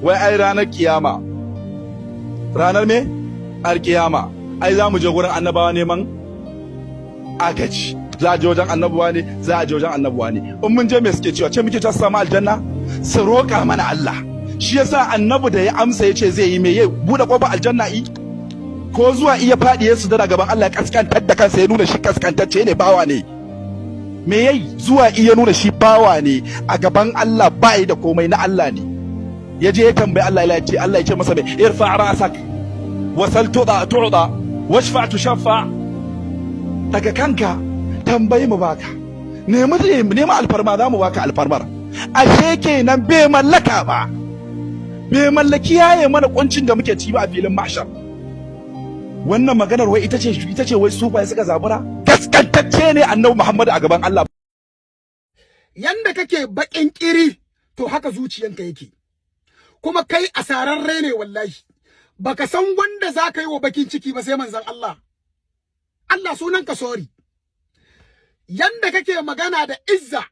Wai ai ranar kiyama, ranar me alkiyama, ai za mu je gurin annabawa neman agaji. Za a je wajen annabawa ne, za a je wajen annabawa ne. In mun je, me suke cewa? Ce muke ta samu aljanna, su roƙa mana Allah. Shi yasa annabi da ya amsa, yace zai yi me? Ya bude kofar aljanna i ko zuwa iya faɗi ya sujada gaban Allah, ya kaskantar da kansa, ya nuna shi kaskantacce ne, bawa ne. Me yayi? Zuwa iya nuna shi bawa ne a gaban Allah, bai da komai, na Allah ne. Ya je ya tambayi Allah, ya ce, Allah ya ce masa me? Irfa ra'sak wasal tuda tu'da washfa tushaffa. Daga kanka, tambayi mu baka, nemi nemi alfarma, za mu baka alfarmar. Ashe kenan bai mallaka ba, bai mallaki yaye mana kuncin da muke ci ba a filin mahshar. Wannan maganar wai ita ce wai sufaye suka zabura. Gaskantacce ne Annabi Muhammad a gaban Allah. Yanda kake baƙin ƙiri, to haka zuciyanka yake. Kuma kai asararre ne wallahi. Baka san wanda zaka yi wa bakin ciki ba sai manzon Allah. Allah sunanka, sorry. Yanda kake magana da izza,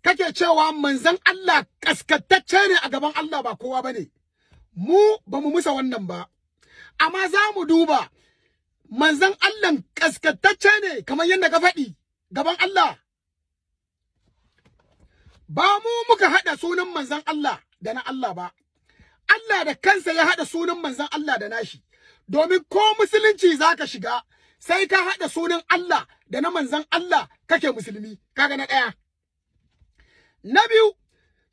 kake cewa manzon Allah kaskantacce ne a gaban Allah, ba kowa bane. Mu ba mu musa wannan ba, amma za mu duba, manzon Allah kaskantacce ne kamar yadda ka faɗi gaban Allah? Ba mu muka haɗa sunan manzon Allah da na Allah ba. Allah da kansa ya haɗa sunan manzon Allah da nashi, domin ko musulunci zaka shiga, sai ka haɗa sunan Allah da na manzon Allah kake musulmi. Kaga na ɗaya. Na biyu,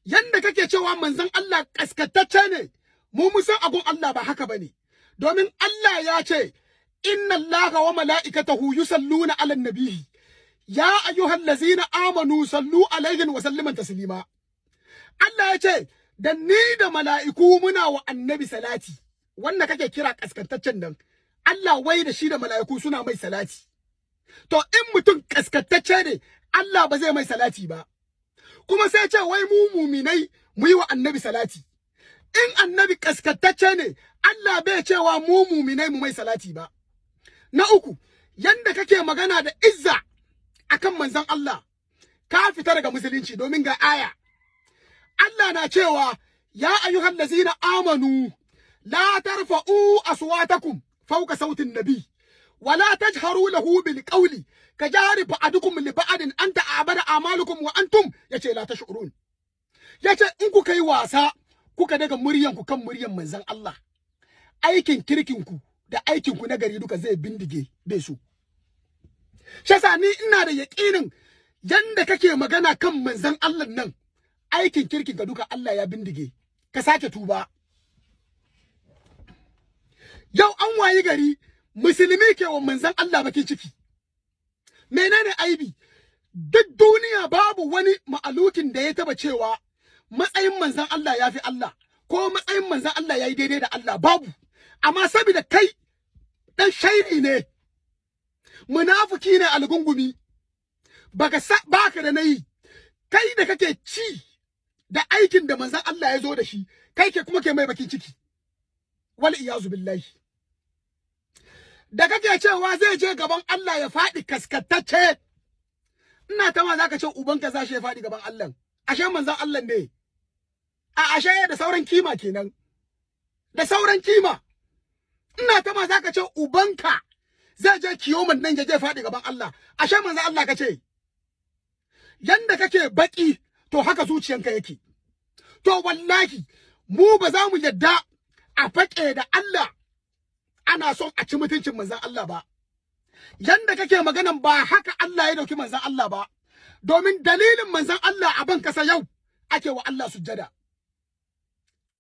yanda kake cewa manzon Allah kaskantacce ne, mu musan agun Allah ba haka bane, domin Allah ya ce: "Inna Allaha wa mala'ikatahu yusalluna 'alan nabiyyi ya ayyuhallazina amanu sallu alaihi wa salliman taslima." Allah ya ce da ni da mala'iku muna wa annabi salati. Wanda kake kira kaskantaccen nan, Allah wai da shi da mala'iku suna mai salati. To in mutum kaskantacce ne, Allah ba zai mai salati ba. Kuma sai ce wai mu muminai mu yi wa annabi salati. In annabi kaskantacce ne, Allah bai cewa mu muminai mu mai salati ba. Na uku, yanda kake magana da izza akan manzon Allah, ka fita daga musulunci, domin ga aya. Allah na cewa: "Ya ayyuhal lazina amanu la tarfa'u aswatakum fawqa sautin nabi wala tajharu lahu bil qawli kajahri ba'dukum li ba'din an tahbada a'malukum wa antum", yace, "la tash'urun." Yace in kuka yi wasa kuka daga muryan ku kan muryan manzon Allah, aikin kirkin ku da aikin ku na gari duka zai bindige bai so. Shi yasa ni ina da yaƙinin yanda kake magana kan manzon Allah nan, aikin kirkin ka duka Allah ya bindige. Ka sake tuba. Yau an wayi gari musulmi ke wa manzon Allah bakin ciki. Menene aibi? Duk duniya babu wani ma'alukin da ya taba cewa matsayin manzon Allah ya fi Allah, ko matsayin manzon Allah ya yi daidai da Allah. Babu. Amma saboda kai dan shairi ne, munafiki ne, algungumi, baka baka da nayi, kai da kake ci da aikin da manzon Allah ya zo da shi, kai ke kuma ke mai bakin ciki. Wal iyazu billahi. Da kake cewa zai je gaban Allah ya faɗi kaskantacce, ina ta ma zaka ce ubanka za shi ya faɗi gaban Allah. Ashe manzon Allah ne? A ashe da sauran kima kenan, da sauran kima. Ina ta ma zaka ce ubanka zai je kiyoman nan ya je faɗi gaban Allah. Ashe manzon Allah kace? Yanda kake baki, to haka zuciyanka yake. To wallahi mu ba za mu yadda a fake da Allah ana son a ci mutuncin manzon Allah ba. Yanda kake maganan, ba haka Allah ya dauki manzon Allah ba, domin dalilin manzon Allah a ban kasa yau ake wa Allah sujjada.